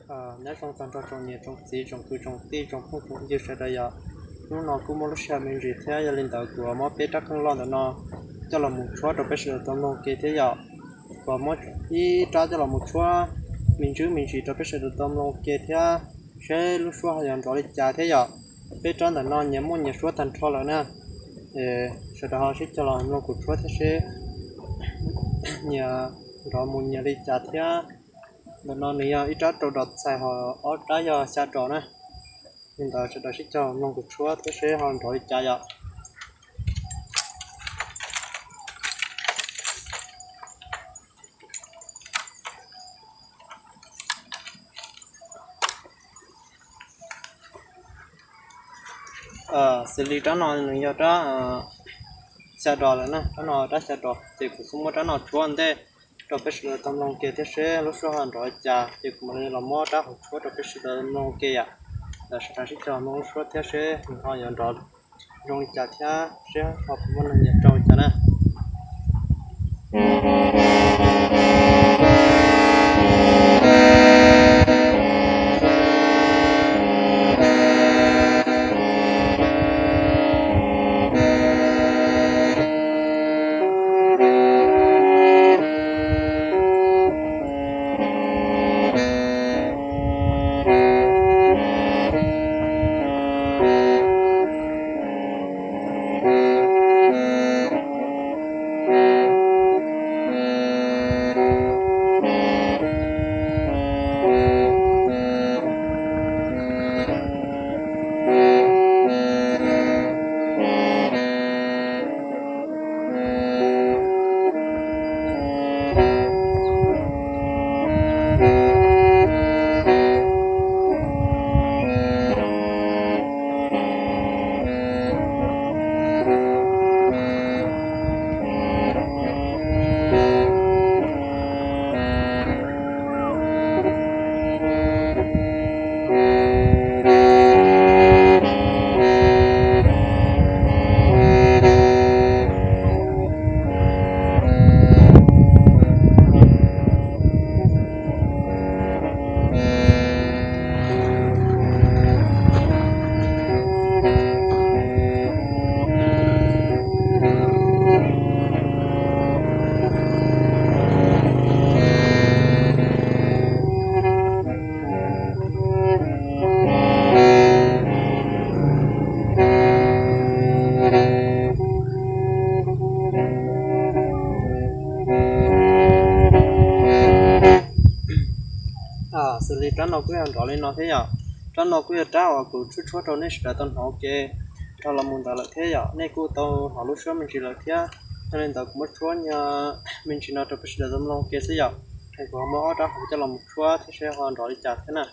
Nyob zoo tag nrho tsoom niam tsoom txiv tsoom kwv tsoom tij tsoom phooj tsoom ywg sawv daws yom. Hnub no kuj muaj lub sij hawm me ntsis thiab, yog li ntawd kuv muab peb rab qeej loj ntawm no coj los mus tshuab rau peb sawv daws tau mloog ke thiab yom. Kuv muab ib rab coj los mus tshuab me ntsis me ntsis rau peb sawv daws tau mloog ke thiab, seb lub suab ho yuav nrov li cas thiab yom. Peb rab ntawm no nyias muaj nyias suab tag nrho lawm na. Sawv daws ho sib coj los mloog kuv tshuab thiab seb nyias nrov mus nyias li cas thiab. Ntawm no nws yog ib rab rau dos txhais, ho ob rab yog xya dos na. Li ntawd sawv daws sib coj mloog kuv tshuab thiab seb ho nrov li cas yom. Xws li rab no nws yog rab xya dos lawm na, rab no rab xya dos, ces kuv xub muab rab no tshuab ntej rau peb sawv daws tau mloog ke thiab seb lub suab ho nrov li cas, ces kuv mam li los muab rab hauv tshuab rau peb sawv daws mloog ke yom. Ntawd sawv daws sib coj mloog lub suab thiab seb nws ho yuav nrov zoo li cas thiab seb ho puas muaj neeg nyiam rau li cas na. Xws li rab no kuj yog nrov li no thiab yom. Rab no kuj yog rab uas kuv tshuab tshuab rau nej sawv daws tau hnov ua ke dhau los mus ntawd lawm thiab yom. Nej kuj tau hnov lub suab me ntsis lawm thiab. Yog li ntawd kuv muab tshuab me ntsis no rau peb sawv daws tau mloog ua ke xwb yom. Es kuv ho muab ob rab hauv coj los mus tshuab thiab seb ho nrov li cas thiab na.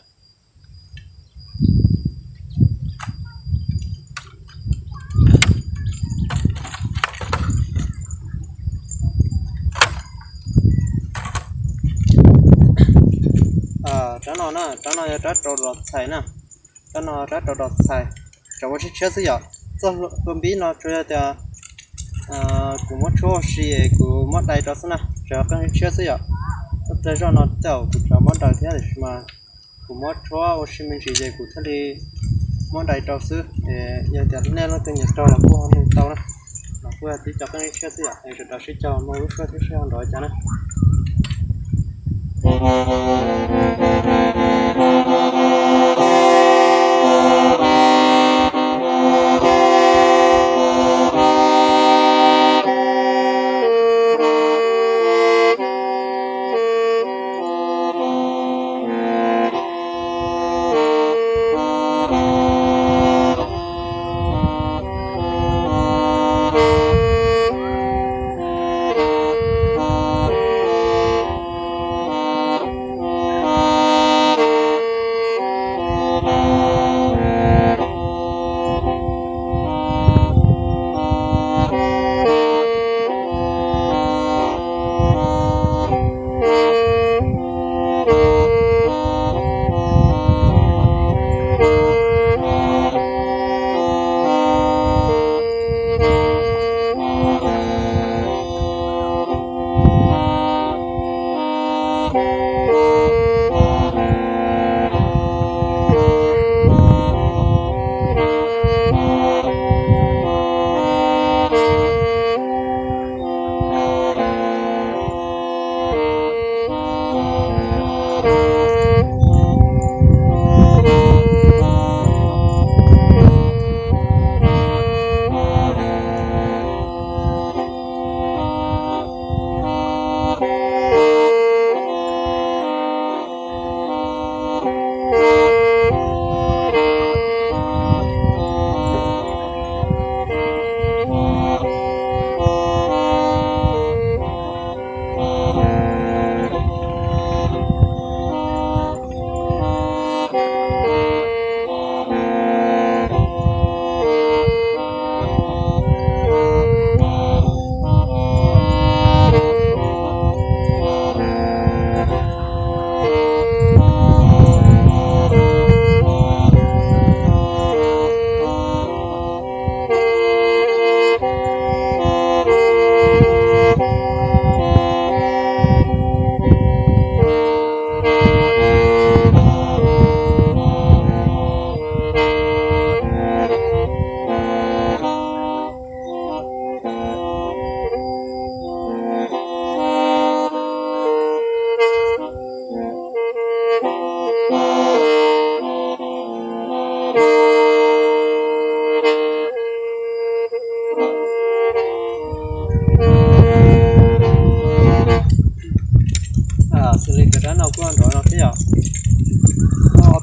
Rab no na, rab no yog rab rau dos txhais na. Rab no rab rau dos txhais, tsam ua tshiab tshiab xwb yom. Txoj hlua npib no tsuas yog tias kuv muab tshuab ua si es kuv muab dai rau xwb na, tsam qeej tshiab xwb yom. Tej zaj no tej zaum kuv tsam muab daws thiab tiam sis mas kuv muab tshuab ua si me ntsis ces kuv thiaj li muab dai rau xwb. Yog tias nej leej twg nyiam rau los kuj ho mloog tau na. Los kuj yog tib co qeej tshiab xwb yom, es sawv daws sib cog mloog lub suab thiab seb ho nrov cas na.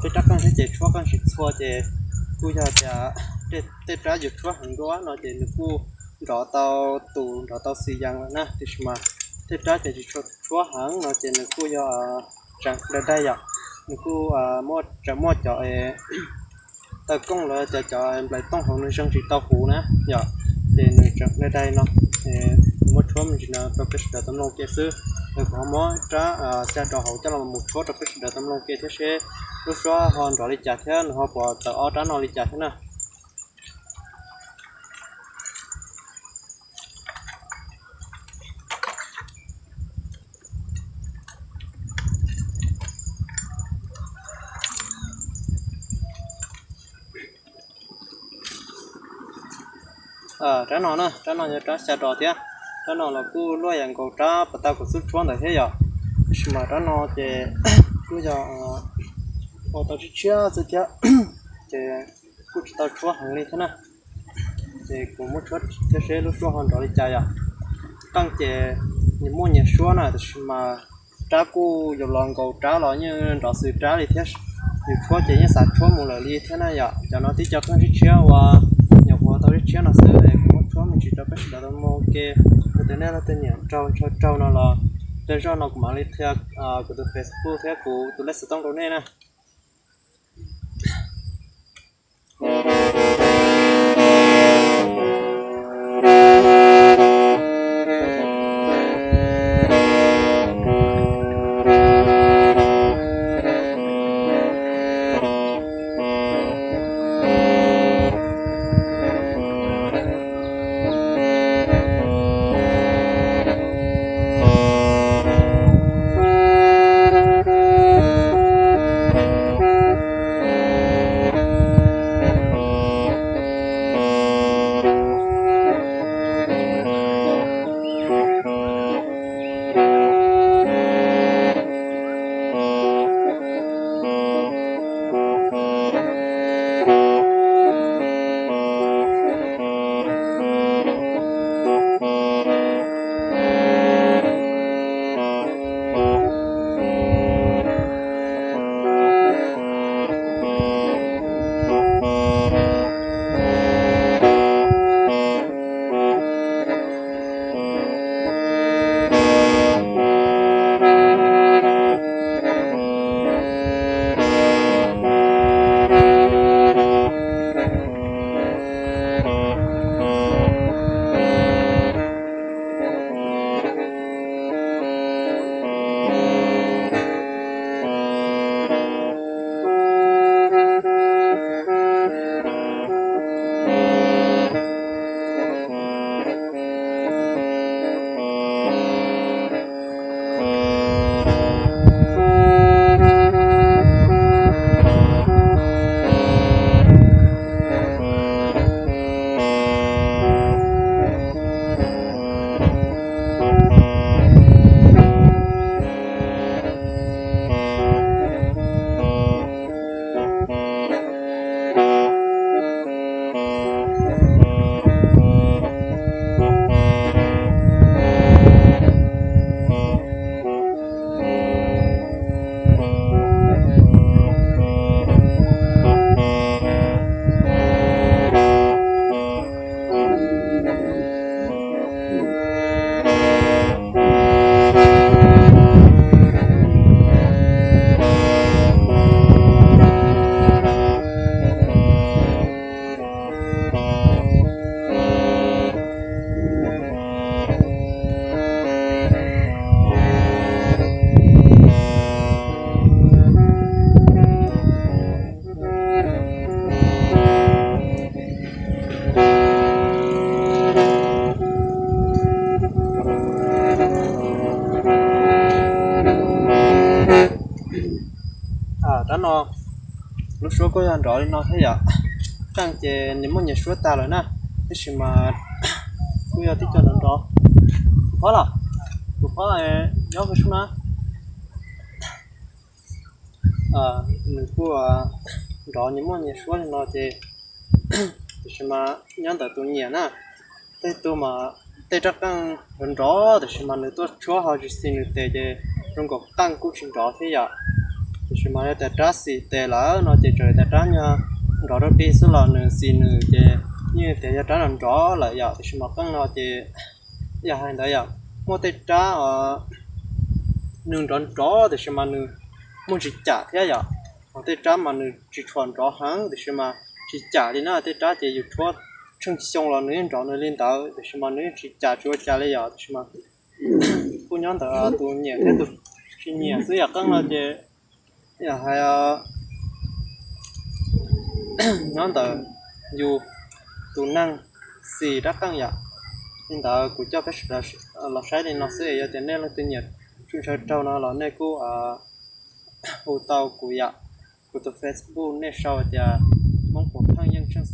tej rab qeej thiab ces tshuab qeej tsis txhua ces kuj yog tias tej rab yus tshuab heev dua no ces nws kuj nrov tau tus nrov tau xis yees lawm na, tiam sis mas tej rab ces tsis tshua tshuab heev no ces nws kuj yog tseem daig daig yom. Nws kuj tseem muaj cov taw kooj los cov cov nplais tooj hauv nws zeeg tsis tau huv na yom, ces nws tseem daig daig no. Muab tshuab me ntsis no rau peb sawv daws tau mloog ke xwb. Kuv ho muab rab xya dos hauv coj los mus tshuab rau peb sawv daws tau mloog ke thiab seb lub suab ho nrov li cas thiab nws ho puas tawm ob rab no li cas thiab na. Rab no na, rab no yog rab xya dos thiab. Rab no los kuj luaj yam nkaus rab pas tau kuv xub tshuab ntawd thiab yom. Tab sis mas rab no ces kuj yog ua tau tshiab tshiab xwb thiab, ces kuj tsis tau tshuab heev li thiab na. Ces kuv muab tshuab thiab seb lub suab ho nrov li cas yom. Qeej ces nyias muaj nyias suab na, tab sis mas rab kuj yuav los nkaus rab los yeej nrov xws rab li thiab. Yus tshuab ces yeej xav tshuab mus lawm li thiab na yom. Cov no tib co qeej tshiab tshiab uas nyuam qhuav tau tshiab tshiab no xwb es kuv muab tshuab me ntsis rau peb sawv daws tau mloog ke. Yog tias nej leej twg nyiam raug ntshaw raug no los tej zaum no kuv mam li qhia kuv tus Facebook thiab kuv tus lej xov tooj rau nej na. Rab no lub suab kuj yog nrov li no thiab yom. Qeej ces nyias muaj nyias suab tag lawm na, tab sis mas kuj yog tib co nrov nrov. Tus phob los, tus phob nyob pem sub na. Nws kuj nrov nyias muaj nyias suab li no ces, tiam sis mas nyob ntawm tus nyiam na, tej tug mas tej rab qeej nrov nrov tiam sis mas nws tuaj tshuab ho tsis xis nws tes ces zoo nkaus qeej kuj tsis nrov thiab yom. Tiam sis mas yog tias rab xim tes lawm no ces txawm tias rab nyob nrov rau plig xwb los nws xim nws ces yeej tias yog rab nrov nrov lawm yom. Tiam sis mas qeej no ces yog hais ntawd yom, muaj tej rab nws nrov nrov tiam sis mas nws muaj tsis cam thiab yom, ho tej rab mas nws tsis tshua nrov heev tiam sis mas tsis cam li na. Tej rab ces yus tshuab tsheej xyoo los nws yeej nrov nws li ntawd tiam sis mas nws yeej tsis cam tsis ua cas li yom. Tiam sis mas kuj nyob ntawm tus nyiam thiab tus tsis nyiam xwb yom. Qeej no ces yog hais nyob ntawm yus tus neeg xim rab qeej yom. Li ntawd kuv coj peb sawv daws los saib li no xwb es yog tias nej leej twg nyiam tsuj ntshaw raug no los nej kuj hu tau kuv yom. Kuv tus Facebook nej sau tias Hmoob Puas Pheej Yeej Tsheej